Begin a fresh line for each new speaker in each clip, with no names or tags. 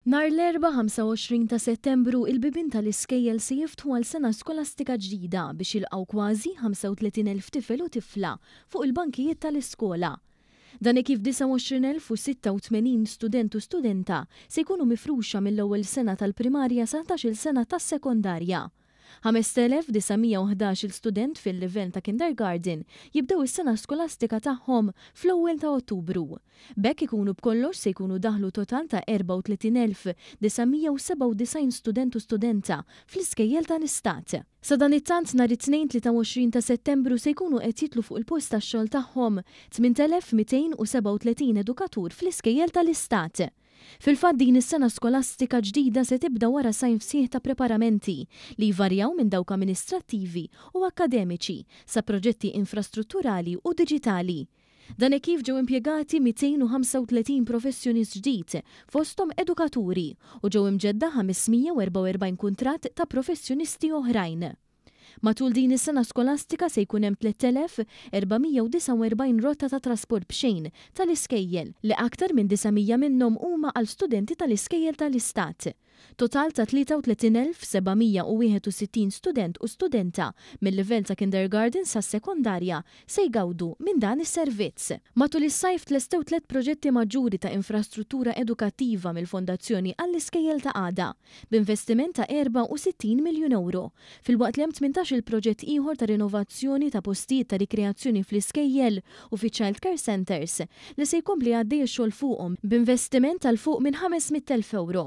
Nhar l-Erbgħa 25 ta' Settembru, il-bibien tal-iskejjel se jiftħu għal sena skolastika ġdida biex jilqgħu kważi 35,000 tifel u tifla fuq il-bankijiet tal-iskola. Dan hekk kif 29,086 student u studenta se jkunu mifruxa mill-ewwel sena tal-primarja sa 11-il sena tas-sekondarja. 5,911-il student fil-livell ta' kindergarten jibdew is-sena skolastika tagħhom fl-ewwel ta' Ottubru. B'hekk ikunu b'kollox se jkunu daħlu total ta' 34,997 student u studenta fl-iskejjel tal-Istat. Sadanittant nhar it-Tnejn 23 ta' Settembru se jkunu qed jidħlu fuq il-post tax-xogħol tagħhom 8,237 edukatur fl-iskejjel tal-Istat. Fil-fatt din is-sena skolastika ġdida se tibda wara sajf sħiħ ta' preparamenti li jvarjaw minn dawk amministrattivi u akkademiċi sa proġetti infrastrutturali u diġitali. Dan hekk kif ġew impjegati 235 professjonist ġdid, fosthom edukaturi, u ġew imġedda 544 kuntratt ta' professjonisti oħrajn. Matul din is-sena skolastika se jkun hemm 3,449 rotta ta' trasport b'xejn tal-iskejjel, li aktar minn 900 minnhom huma għal studenti tal-iskejjel tal-Istat. Total ta' 33,761 student u studenta mil-livell ta' kindergarten sas-sekondarja se jgawdu minn dan is-servizz. Matul is-sajf tlestew tliet proġetti maġġuri ta' infrastruttura edukattiva mill-Fondazzjoni għall-Iskejjel ta' Għada, b'investiment ta' 64 miljun ewro, filwaqt li hemm 18-il proġett ieħor ta' rinovazzjoni ta' postijiet ta' rikreazzjoni fl-iskejjel u fiċ-child care centres li se jkompli għaddej ix-xogħol fuqhom b'investiment ta' 'l fuq minn 500,000 ewro.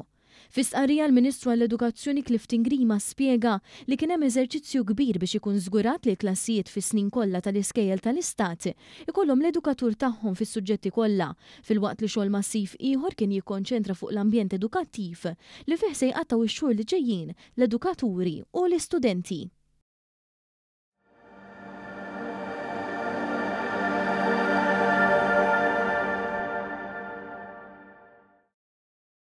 Fi stqarrija l-Ministru għall-Edukazzjoni Clifton Grima spjega li kien hemm eżerċizzju kbir biex ikun żgurat li l-klassijiet fis-snin kollha tal-iskejjel tal-Istat ikollhom l-edukatur tagħhom fis-suġġetti kollha filwaqt li xogħol massiv ieħor kien jikkonċentra fuq l-ambjent edukattiv li fih se jqattgħu x-xhur li ġejjin l-edukaturi u l-istudenti.